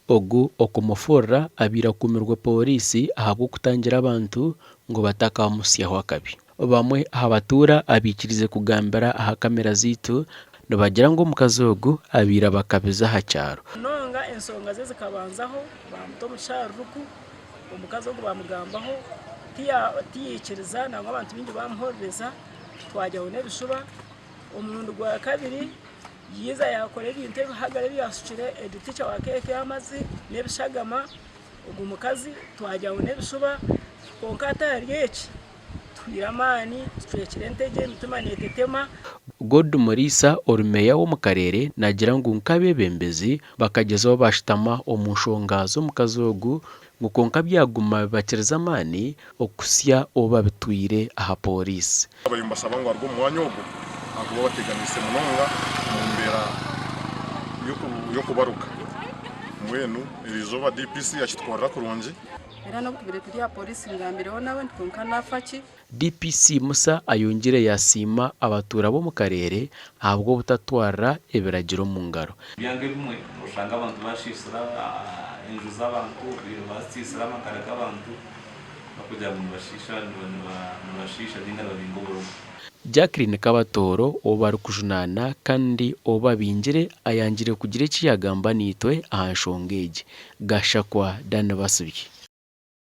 Ogu okumufurira abaire akuumirwe pooriisi ahabw'okutangira abantu ngu batakamuhitsyaho akabi. Bamwe aha batuura abaikiriize kugambira aha kamera zaitu nibagira ngu omukazi ogu abaire abakabize aha kyaro. Munonga ensonga ze zikabanzaho baamuta omu kisharuruku, omukazi ogu baamugambaho tiyaikiriza nangwa abantu baingi baamuhorereza twagyaho n'ebishuba. Omurundi gwakabiri yaija yaakora ebintu ebihagaro ebi yaashukire egi tica wa keeka y'amaizi n'ebishagama, ogu mukazi twagyaho n'ebishuba kwonka hati ahari eki tuhwire amaani, tucwekire entegye, emitima neetetema. God Muriisa ori meeya w'omu kareere naagira ngu nk'abeebembezi bakagyezaho baashutama omu nshonga z'omukazi ogu ngu kwonka byaguma bibakirize amaani okuhitsya obu babitwire aha pooriisi. Bariyo nibashaba ngu aruge omu mwanya ogwo ahakuba bateganiise munonga omu mbeera y'okubaruka. Mbwenu eriizooba DPC yakitukorera kurungi. Era n'obu tubaire turi aha pooriisi ngambireho nawe nti kwonka naafa ki? DPC Musa ayongyire yasiima abatuura b'omu kareere ahabw'obutatwarira ebiragiro omu ngaro. Ebyanga ebimwe noshanga abantu bashiishira enju z'abantu, basisiisira amagara g'abantu barikugira ngu nibashiisha nibashiisha ninga nibabinga oburogo. Jacqueline Kabatooro ou barikujunaana kandi ou babingire ayangire kugira eki yagamba naitwe aha nshonga egi. Gashakwa Dan Basibye.